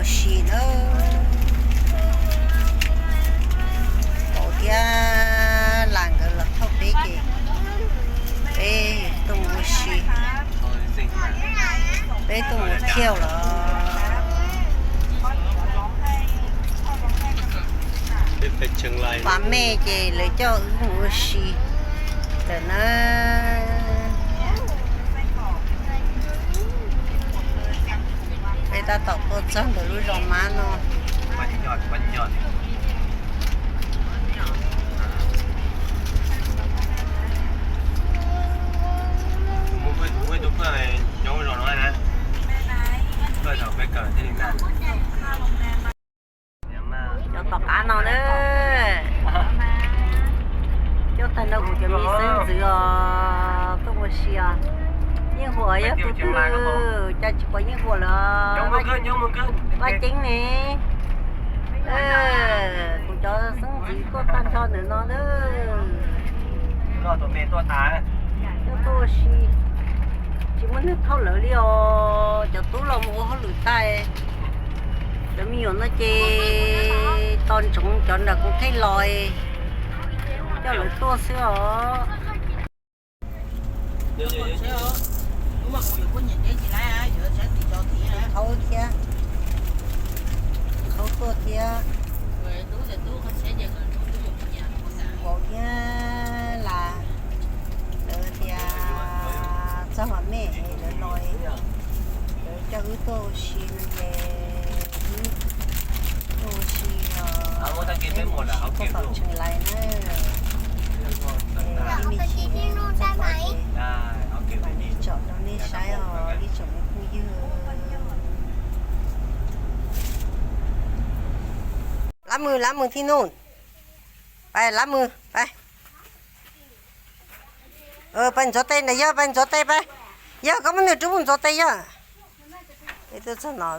Si na, Pov thiab Las nkawd los thauj peb ces peb tuaj mus ua si, peb tuaj mus thiaj los. Pas mej ces lawv coj wb mus ua si lawm na. Peb tab tom tuaj txog ntawm lub zos Mab no. Cov tom qab no na, coj tag nrho kuv cov me xeeb ntxwv os tuaj ua si os. Yeej Huam yog tus twg, cas tsis pom Yeej Huam lawm? Vaj Ceeb ne. Kuv cov xeeb ntxwv tuaj tag nrho ntawm no na. Coj tuaj ua si, tsis muaj neeg thauj lawv li os. Cov tub los mus ua hauj lwm tag, cov me nyuam no ces tos ntsoov cov nram kuv theej los coj lawv tuaj xwb os. Thaub thiab, thaub tuaj thiab, Vauv thiab Las, lawv tias txog vam mej lawv los, lawv coj wb tuaj ua si no ces wb tuaj ua si os, peb mus ua si puag tom Tseem Lais na. Ib me ntsis txog tod ces mam li tsom rau nej saib os ib tsoom me phooj ywg. Lab mws, lab mws thib nub. Pais lab mws, pais. Pais ntxuav tes na yog, pais ntxuav tes pais. Yog koj muab nws rub mus ntxuav tes yog. Peb tuaj txog no,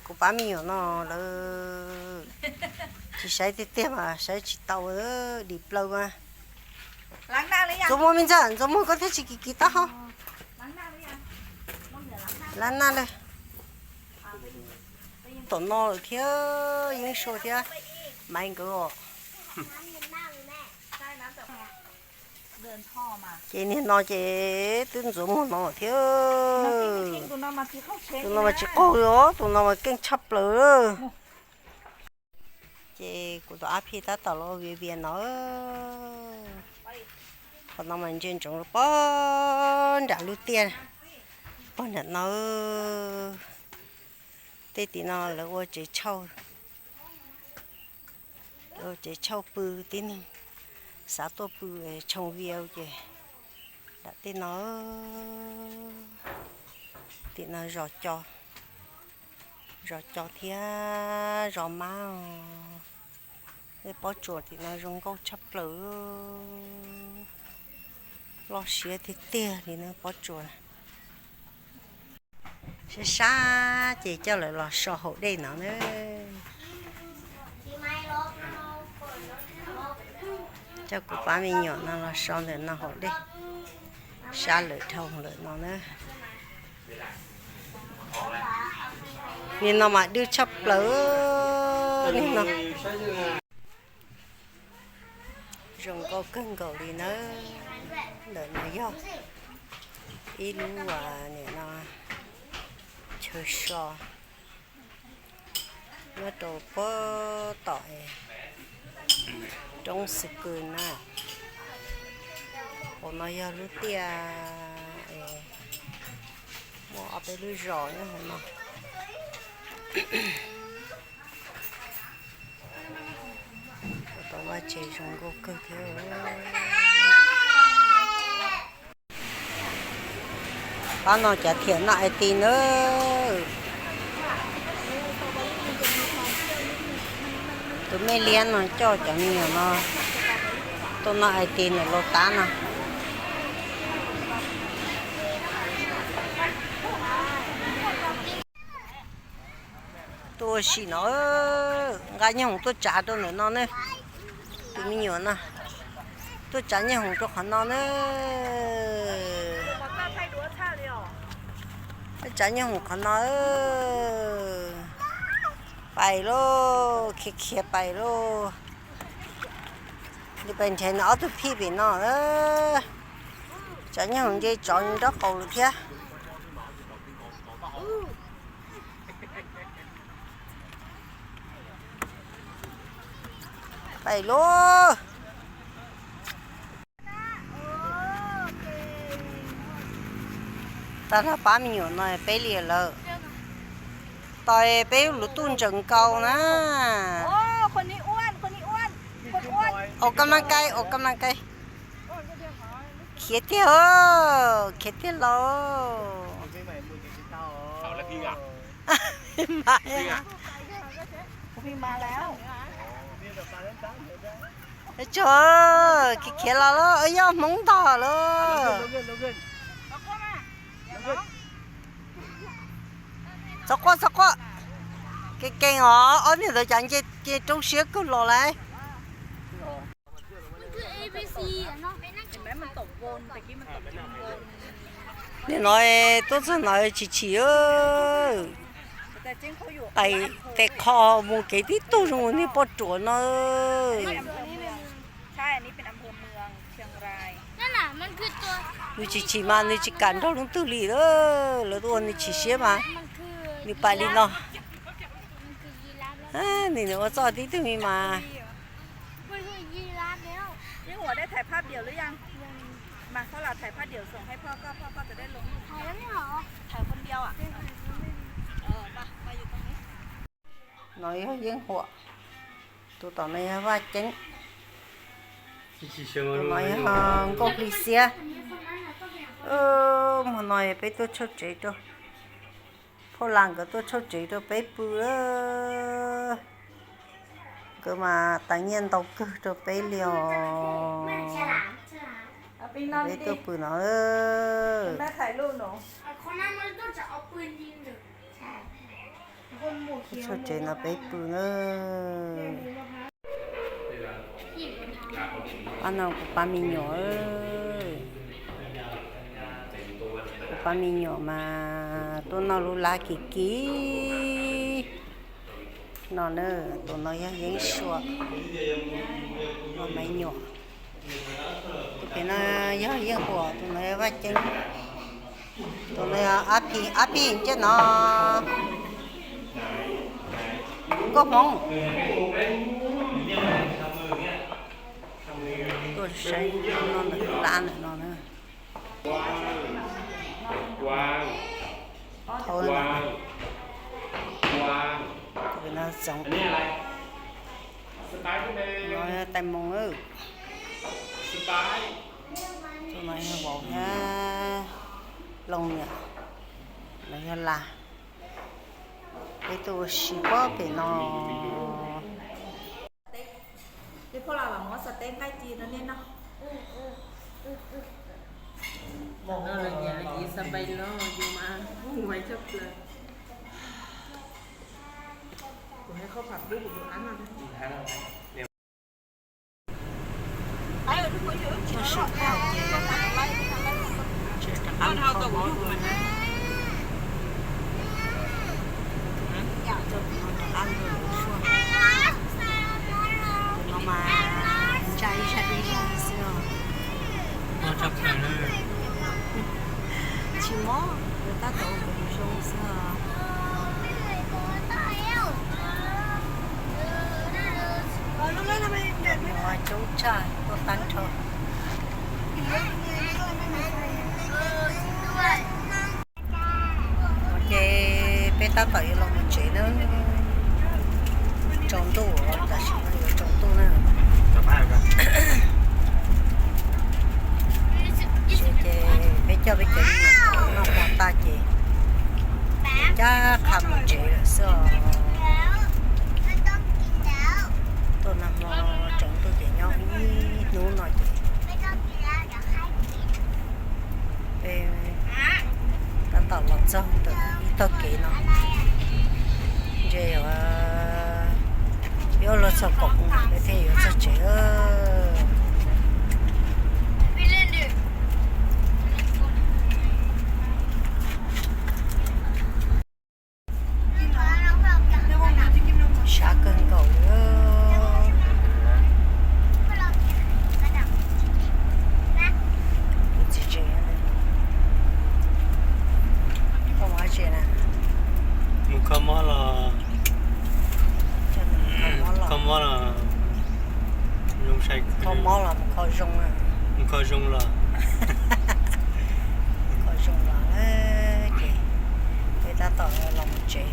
kuv pab me nyuam no lawv tsis saib tiag tiag mas saib tsis tau, dim plaws mas. Ntxuav muag me ntxawg, ntxuav muag koj thiaj tsis kiv kiv taub hau. Lab naj lawm. Tom no lawm thiab, Yeeb Sua thiab Maiv nkawd os. Ces niag no ces twb ntxuav muag no thiab. Tus no mas tsis qaug li os, tus no mas keej tshaj plaws. Ces kuv tus ab phij tab tom los viav vias no. Qhov no mas ntsia ntsoov rau pog nram lub tiaj, pog nram no. Tej tim no lawv ua tsev tshauj, lawv ua tsev tshauj pw, tib neeg xav tuaj pw tshoo vias ces nram tej no. Tim no zos co, zos co thiab zos mab os. Tej pob tsuas tim no zoo nkauj tshaj plaws, loj siab tiag tiag li na pob tsuas na. Sab sab ces coj lawv los so haus dej no na. Coj kuv pab me nyuam no los so ntawm no haus dej, sab lawm dhau lawm no na. Nim no mas dwb tshaj plaws li no. Zoo nkauj kawg nkaus li nawb. Ntawm no yog ib lub, nim no chaw so nyob rau puag tom roob Xwm Kws na. Hauv no yog lub tiaj, muaj ob peb lub zos nyob hauv no. Ua tau vaj tse zoo nkauj kawg thiab. Pab no cav thiam noj ai ti nawb. Tus mej liab no coj cov me nyuam no tuaj noj ai ti ntawm Lauj Tab no. Tuaj ua si no, nqa nyoob hoom tuaj tsav rau ntawm no ne. Tus me nyuam no tuaj tsav nyoob hoom rau qhov no ne. Tuaj tsav nyoob hoom qhov no. Pais lauj, khiav khiav pais lauj. Li pais nrhiav nws ob tug phij pem no. Tsov nyob hauv ntej, tsov nyob nraub qaum lawm thiab. Pais lauj. Tag nrho pab me nyuam no peb liam lawm. Tos peb lub tuj ntseem nkaus na. Ua kab nab kai, ua kab nab kai. Khiav tiag, khiav tiag lauj. Tso, khiav khiav los lauj, yog Hmoob ntog lauj. Txhob quaj, txhob quaj. Kev kev os, ob niag ntawd cas nce roob siab kawg los lawm. Nim no tuaj txog no chim chim, tes qho mus kev tib tug zoo niag poj ruam no. Nws chim chim mas nws tsis kam nrog leej twg li, lawv tuaj ua nws chim siab mas nws pais li no. Nws ua txoj tib tug mi mas. No yog Yeeb Huam, tus tom no yog Vaj Ceeb, tus no yog Nkauj Hli Xiab. Hmo no peb tuaj tshawb tsev rau, phauj Las nkawd tuaj tshawb tsev rau peb pw. Nkawd mas tas nyiaj ntau kawg rau peb li os. Peb tuaj pw no. Tshawb tsev no peb pw na. Pab no kuv pab me nyuam, kuv pab me nyuam mas tuaj noj lub lab kim kim no na. Tus no yog Yeeb Suam, me nyuam. Tus pem no yog Yeeb Huam, tus no yog Vaj Ceeb, tus no yog Ab Phim, Ab Phim ntsej no, Nkauj Hmoob. Tuaj saib no ntawm lab ntawm no na. Tus no txoov, no yog tais moos. Tus no yog vauv thiab loos niam, no yog Las. Peb tuaj ua si pob pem no. Ces phauj Las los muab xav teb nqaij ci rau nej noj. Noj lawm niam, ib xab npais loj yus mas muaj ua tshaj plaws. Kuv hais qhov pham dub kuv tus ab no. Tuaj sab hauv ces tseem rov qab mus kho mob na. Tuaj tus no rov qab mus ua suab. Tus no mas ntsa ib zag ib zag xwb os. Tsis mob, nws tab tom ua zoo xwb os. Coob tshaj tuaj tag nrho. Ces peb tab tom yuav los mus tsev na. Tsaus ntuj, tam sim no yuav tsaus ntuj na. Ces peb coj peb cov me nyuam noj hmo tag ces ncaj qha mus tsev lawm xwb os. Tuaj nag hmo tsaus ntuj ces nyob ib hnub no ces peb tab tom los txog ntawm ib tog kev no, ntshe yuav, yuav luag txog kaum moos peb thiaj yuav txog tsev. Kho zoo, kho zoo los, kho zoo los ces peb tab tom los mus tsev.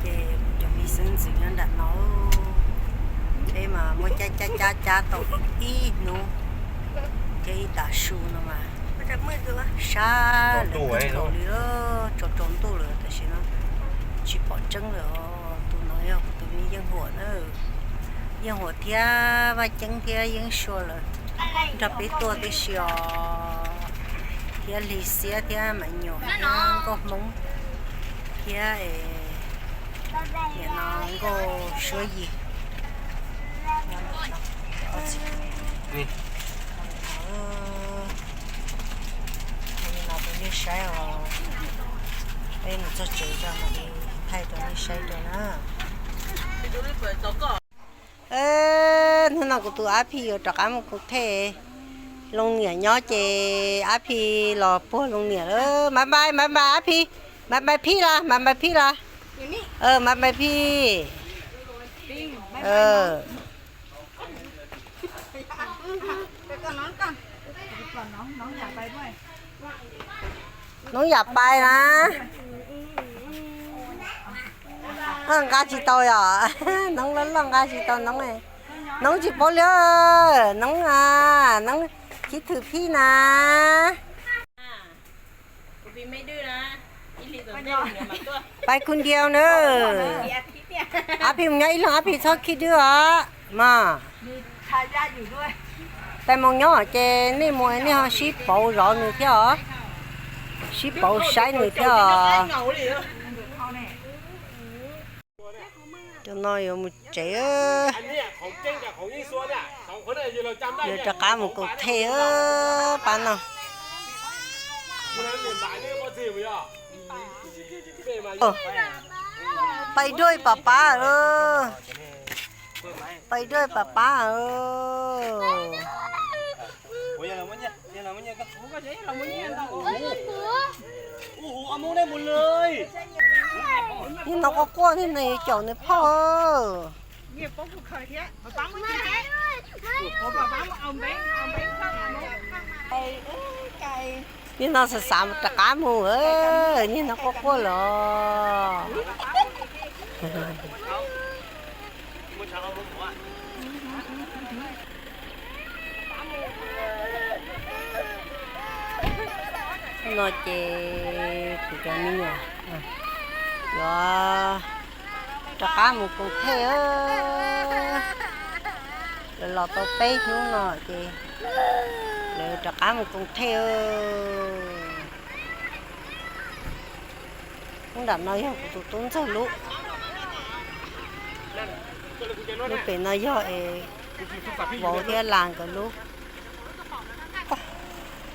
Ces cov me xeeb ntxwv nyob nram no, peb mas muab cab cab cab cab tau ib hnub thiab ib tag su no mas sab lawm kawg nkaus li, tsaus tsaus ntuj lawm tam sim no tsis pom tseeb lawm os. Tus no yog kuv tus me Yeej Huam na, Yeej Huam thiab Vaj Ceeb thiab Yeeb Sua lawv nrog peb tuaj tib si os, thiab Hli Xiab thiab Maiv Nyuam thiab Nkauj Hmoob thiab nim no Nkauj Suab Yig. Li no rau nej saib os, peb mus txog tsev tso mam li thaij rau nej saib rau na. Hnub no kuv tus Ab Phij yuav rov qab mus koom thej, Looj Niam nyob ces Ab Phij los puag Looj Niam lawm. Maiv npais, maiv npais Ab Phij, maiv npais Phij los, maiv npais Phij los, maiv npais Phij. Noob yam pais na. Nqa tsis tau yom, noob loj loj nqa tsis tau noob. Noob tsis paub li, noob a, noob Chib Thwm Phij na. Pais kuv ntiav na. Ab Phij mus nyob ib leeg, Ab Phij txhob khib dwb os mas. Tais Moos nyob ces nej mus nej ho sib pauv zov nws thiab os, sib pauv saib nws thiab os. Cov no yuav mus tsev. Yuav rov qab mus koom thej pab no. Pais dua pab pab, pais dua pab pab. Niag no quaj quaj, niag no yuav caum nws phauj. Niag no xav xav rov qab mus, niag no quaj quaj los. Hnub no ces kuv cov me nyuam yuav rov qab mus koom thej. Lawv los tau peb hnub no ces lawv rov qab mus koom thej. Lub nram no yog kuv tus tub ntxawg lub, lub pem no yog es vauv thiab las nkawd lub.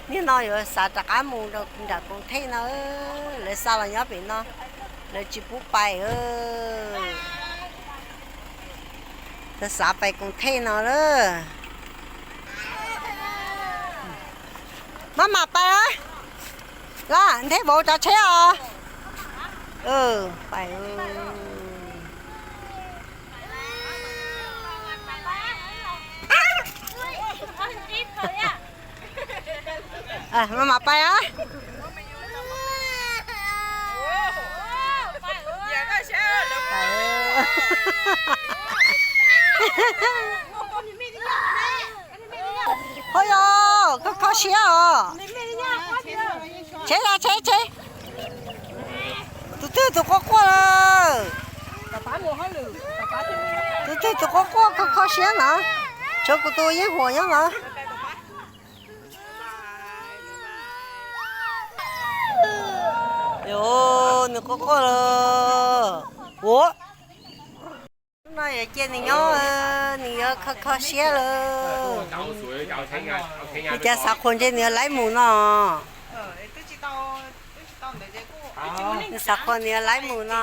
Niag no yuav xav rov qab mus nram koom thej no, lawv xa los nyob pem no, lawv tsis pub pais. Lawv xav pais koom thej no lawm. Maj mam pais os. Los ntheb vauv tsav tsheb os. Pais. Maj mam pais os. Ho yog kho kho siab os. Tsheb los tsheb tsheb. Tus twg tus quaj quaj lawm? Tus twg tus quaj quaj kho kho siab no? Tshuav kuv tus Yeej Huam nyob no. Nws quaj quaj lawm. Ua, hnub no yuav cia nws nyob, nws yuav kho kho siab lawm. Nws cas xav qhuas ntshe nws yuav laib mus no. Nws xav qhuas nws yuav laib mus no.